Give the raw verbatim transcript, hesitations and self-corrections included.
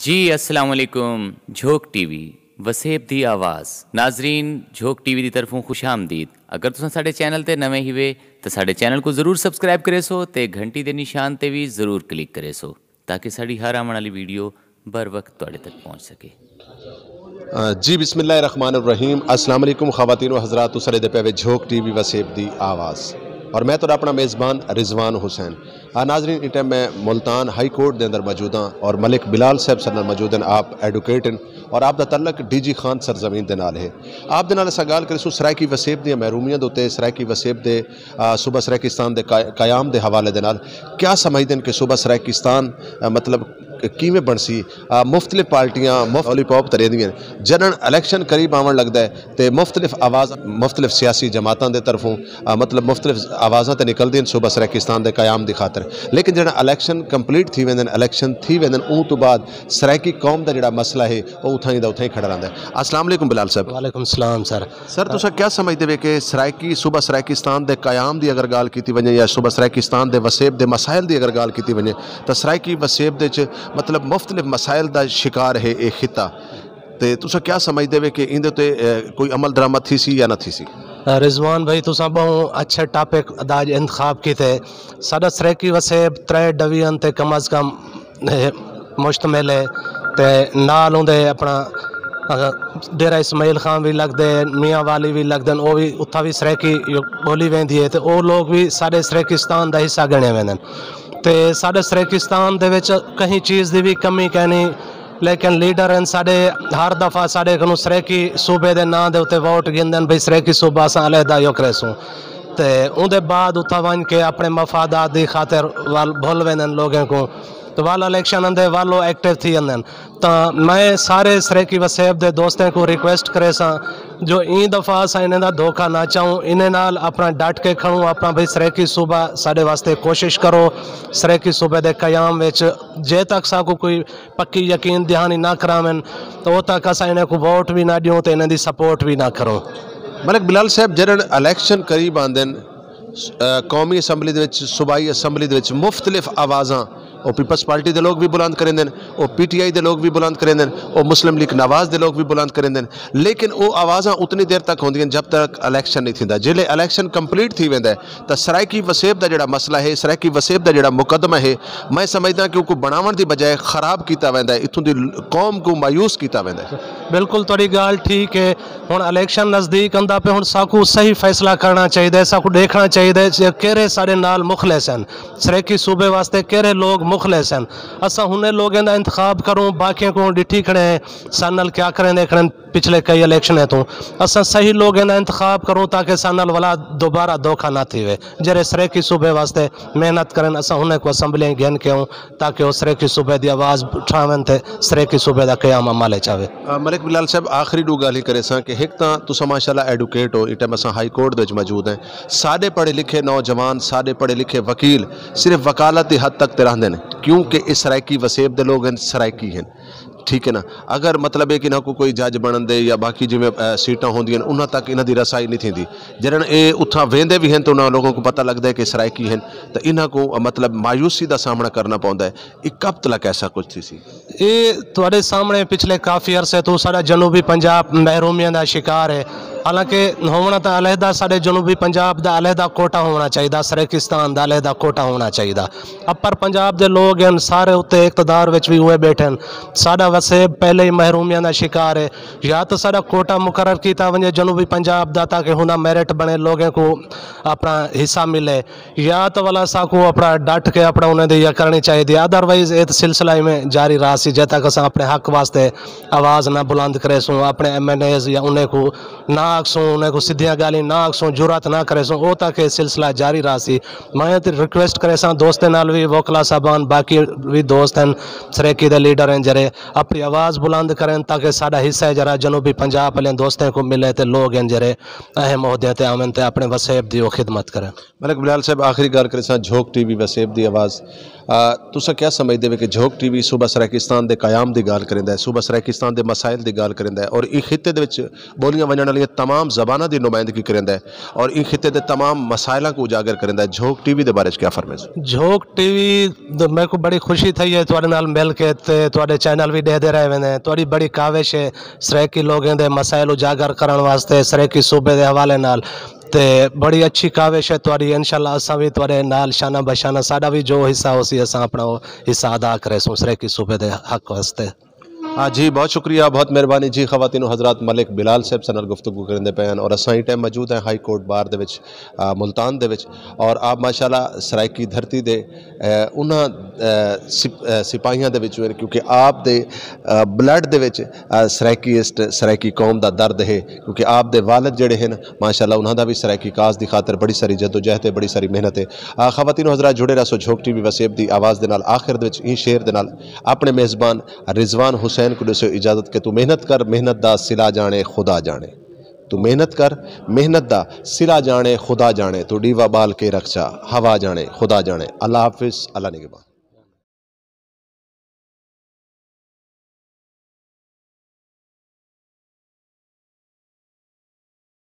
جی السلام علیکم، جھوک ٹی وی، وسیب دی آواز۔ ناظرین، جھوک ٹی وی دی طرفوں خوش آمدید۔ اگر تساں ساڈے چینل تے نویں ہیوے تاں ساڈے چینل کوں ضرور سبسکرائب کریسو تے گھنٹی دے نشان تے وی ضرور کلک کریسو تاکہ ساڈی ہر آوݨ والی ویڈیو بر وقت تہاڈے تک پہنچ سکے۔ جی بسم اللہ الرحمن الرحیم۔ السلام علیکم خواتین و حضرات، تساں ݙیہدے پئے وے جھوک ٹی وی وسیب دی آواز، اور میں تہاݙا اپݨا میزبان رضوان حسین۔ آ ناظرین، ایں ٹائم میں ملتان ہائی کورٹ دے اندر موجود ہاں اور ملک بلال صاحب ساݙے نال موجود ہن۔ آپ ایڈوکیٹ ہن اور آپ دا تعلق ڈی جی خان سرزمین دے نال ہے۔ آپ دے نال اساں ڳالھ کریسوں سرائیکی وسیب دیاں محرومیاں دے اتے سرائیکی وسیب دے، آ، صوبہ سرائیکستان دے قا-، قیام دے حوالے دے نال۔ کیا سمجھدے ہن کہ صوبہ سرائیکستان، آ، مطلب کیویں بݨسی؟ آ، مختلف پارٹیاں مختلف لالی پاپ تے ݙیندیاں ہن۔ جݙݨ الیکشن قریب آوݨ لڳدا ہے تے مختلف آواز مختلف سیاسی جماعتاں دے طرفوں، آ، مطلب مختلف آوازاں تے نکلدیاں ہن صوبہ سرائیکستان دے قیام دی خاطر۔ لیکن جݙݨ الیکشن کمپلیٹ تھی ویندن، الیکشن تھی ویندن، اوں توں بعد سرائیکی قوم دا جڑا مسئلہ ہے، او اتھاں ہی دا اتھاں ہی کھڑا رہندا ہے۔ السلام علیکم بلال صاحب۔ وعلیکم السلام سر۔ سر، تساں کیا سمجھدے وے کہ سرائیکی، صوبہ سرائیکستان دے قیام دی اگر ڳالھ کیتی ونڄے یا صوبہ سرائیکستان دے وسیب دے مسائل دی اگر ڳالھ کیتی ونڄے، تاں سرائیکی وسیب دے وچ، مطلب، مختلف مسائل دا شکار ہے اے خطہ، تے تساں کیا سمجھدے وے کہ ایندے تے، اے، کوئی عمل درآمد تھیسی یا نہ تھیسی؟ رضوان بھائی، تساں ٻہوں اچھے ٹاپک دا اڄ انتخاب کیتے۔ ساݙا سرائیکی وسیب ترے ڈویژن تے کم از کم، اے، مشتمل ہے، تے نال اوندے اپݨا، اگر، ڈیرہ اسماعیل خان وی لڳدے، میاں والی وی لڳدن، او وی، اتھاں وی سرائیکی ٻولی ویندی ہے، تے او لوگ وی ساݙے سرائیکستان دا حصہ ڳݨے ویندن۔ تے ساݙے سرائیکستان دے وچ کہیں چیز دی وی کمی کائنی، لیکن لیڈر ہن ساݙے، ہر دفعہ ساݙے کنوں سرائیکی صوبے دے ناں دے اتے ووٹ گھندن بھئی سرائیکی صوبہ اساں علیحدہ یو کریسوں۔ تے اوندے بعد اتھاں ونڄ کے اپݨے مفادات دی خاطر ول بھل ویندن لوگیں کوں۔ تے ول الیکشن آندے ول او ایکٹیو تھی ویندن۔ تاں میں سارے سرائیکی وسیب دے دوستیں کوں ریکویسٹ کریساں جو ایں دفعہ اساں انہیں دا دھوکا نہ چاؤں، انہیں نال اپݨا ڈٹ کے کھڑوں، اپݨا بھئی سرائیکی صوبہ ساݙے واسطے کوشش کرو، سرائیکی صوبے دے قیام وچ جے تک ساکوں کوئی پکی یقین دہانی نہ کراون تاں او تک اساں انہیں کوں ووٹ وی نہ ݙیوں تے انہیں دی سپورٹ وی نہ کروں۔ ملک بلال صاحب، جݙݨ الیکشن قریب آندن، قومی اسمبلی دے وچ، صوبائی اسمبلی دے وچ مختلف آوازاں او پیپلز پارٹی دے لوگ وی بلند کریندن، او پی ٹی آئی دے لوگ وی بلند کریندن، او مسلم لیگ نواز دے لوگ وی بلند کریندن، لیکن او آوازاں اتنی دیر تک ہوندیاں جب تک الیکشن نہیں تھیندا۔ جیلے الیکشن کمپلیٹ تھی ویندا ہے تاں سرائیکی وسیب دا جڑا مسئلہ ہے، سرائیکی وسیب دا جڑا مقدمہ ہے، میں سمجھداں کہ اوکوں بݨاوݨ دی بجائے خراب کیتا ویندا ہے، اتھوں دی قوم کوں مایوس کیتا ویندا ہے۔ بالکل تہاݙی ڳالھ ٹھیک ہے۔ ہݨ الیکشن نزدیک آندا پئے، ہݨ ساکوں صحیح فیصلہ کرݨا چاہیدا ہے، ساکوں ݙیکھݨا چاہیدا ہے کہ کیرھے ساݙے نال مخلص ہن، سرائیکی صوبے واسطے کیرھے لوگ مخلص ہن۔ اساں انہیں لوگیں دا انتخاب کروں، باقیاں کوں ݙٹھی کھڑے ہیں ساݙے نال کیا کریندے کھڑن پچھلے کئی الیکشنیں توں۔ اساں صحیح لوگیں دا انتخاب کروں تاکہ ساݙے نال ولا دوبارہ دھوکا نہ تھیوے۔ جیرھے سرائیکی صوبے واسطے محنت کرن، اساں انہیں کوں اسمبلیاں گھن کے آؤں تاکہ او سرائیکی صوبے دی آواز اٹھاون تے سرائیکی صوبے دا قیام عمل اچ آوے۔ ملک بلال صاحب، آخری ݙو ڳالھیں کریساں کہ ہک تاں تساں ماشاءاللہ ایڈوکیٹ ہو، ایں ٹائم اساں ہائی کورٹ دے وچ موجود ہیں، ساݙے پڑھے لکھے نوجوان، ساݙے پڑھے لکھے وکیل صرف وکالت دی حد تک تے رہندے نے، کیونکہ اے سرائیکی وسیب دے لوگ ہن، سرائیکی ہن۔ ٹھیک ہے نا؟ اگر مطلب ہے کہ انہاں کوں کوئی جج بݨن دے یا باقی جویں، آ، سیٹاں ہوندیاں ہن، انہاں تک انہاں دی رسائی نہیں تھیندی۔ جݙݨ اے اتھاں ویندے وی ہن تے انہاں لوگوں کوں پتہ لڳدا ہے کہ سرائیکی ہن، تے انہاں کوں، آ، مطلب مایوسی دا سامݨا کرݨا پوندا ہے۔ اے کب تلک ایسا کچھ تھیسی؟ اے تہاݙے سامݨے پچھلے کافی عرصے توں ساݙا جنوبی پنجاب محرومیاں دا شکار ہے۔ حالانکہ ہووݨا تاں علیحدہ ساݙے جنوبی پنجاب دا علیحدہ کوٹا ہووݨا چاہیدا، سرائیکستان دا علیحدہ کوٹا ہووݨا چاہیدا۔ اپر پنجاب دے لوگ ہن، سارے اتے اقتدار وچ وی اوہے ٻیٹھن۔ ساݙا وسیب پہلے ہی محرومیاں دا شکار ہے۔ یا تاں ساݙا کوٹا مقرر کیتا ونڄے جنوبی پنجاب دا تاکہ ہوندا میرٹ بݨے، لوگیں کوں اپݨا حصہ ملے، یا تاں ولا ساکوں اپݨا ڈٹ کے اپݨا انہیں دی یا کرݨی چاہیدی ہے۔ ادروائز اے تاں سلسلہ ایویں جاری رہسی جے تک اساں اپݨے حق واسطے آواز نہ بلند کریسوں، اپݨے ایم این ایز یا انہیں کوں نہ آکھسوں، انہیں کوں سدھیاں ڳالھیں نہ آکھسوں، جرات نہ کریسوں، او تک اے سلسلہ جاری رہسی۔ میں تے ریکویسٹ کریساں دوستیں نال وی، وکلا صاحبان، باقی وی دوست ہن، سرائیکی دے لیڈر ہن جیرھے، اپݨی آواز بلند کرن تاکہ ساݙا حصہ ہے جیرھا جنوبی پنجاب آلیاں دوستیں کوں ملے تے لوگ ہن جیرھے اہم عہدیاں تے آون تے اپݨے وسیب دی او خدمت کرن۔ ملک بلال صاحب، آخری ڳالھ کریساں جھوک ٹی وی وسیب دی آواز، آ، تساں کیا سمجھدے وے کہ جھوک ٹی وی صوبہ سرائیکستان دے قیام دی ڳالھ کریندا ہے، صوبہ سرائیکستان دے مسائل دی ڳالھ کریندا ہے اور ایں خطے دے وچ ٻولیاں ونڄݨ آلیاں تمام زباناں دی نمائندگی کریندا ہے اور ایں خطے دے تمام مسائلاں کوں اجاگر کریندا ہے۔ جھوک ٹی وی دے بارے وچ کیا فرمیسو؟ جھوک ٹی وی میکوں بڑی خوشی تھئی ہے تہاڈے نال مل کے تے تہاڈے چینل وی ڈیہدے رہ ویندے ہیں۔ تہاڈی بڑی کاوش ہے سرائیکی لوگیں دے مسائل اجاگر کرن واسطے سرائیکی صوبے دے حوالے نال، تے بڑی اچھی کاوش ہے تہاڈی۔ انشاءاللہ اساں وی تہاڈے نال شانہ بشانہ، ساڈا وی جو حصہ ہوسی اساں اپنا او حصہ ادا کریسوں سرائیکی صوبے دے حق واسطے۔ ہاں جی، بہت شکریہ، بہت مہربانی جی۔ خواتین و حضرات، ملک بلال صاحب سنال گفتگو کرندے پئے ہن اور اساں ایں ٹائم موجود ہیں ہائی کورٹ بار دے وچ، آ، ملتان دے وچ۔ اور آپ ماشاءاللہ سرائیکی دھرتی دے، آ، انہاں، آ، سپ-، آ، سپاہیاں دے وچوں ہن، کیونکہ آپ دے، آ، بلڈ دے وچ، آ، سرائیکیسٹ، سرائیکی قوم دا درد ہے، کیونکہ آپ دے والد جڑے ہن ماشاءاللہ انہاں دا وی سرائیکی کاز دی خاطر بڑی ساری جدوجہد ہے، بڑی ساری محنت ہے۔ آ، خواتین و حضرات، جڑے رہسو جھوک ٹی وی وسیب دی آواز دے نال۔ آخر دے وچ ایں شعر دے نال اپنے میزبان رضوان حسین کوں ݙیسو اجازت کہ توں محنت کر، محنت دا صلہ ڄاݨے خدا ڄاݨے۔ توں محنت کر، محنت دا صلہ ڄاݨے خدا ڄاݨے۔ توں ݙیوا ٻال کے رکھ چا، ہوا ڄاݨے خدا ڄاݨے۔ اللہ حافظ، اللہ نگہبان۔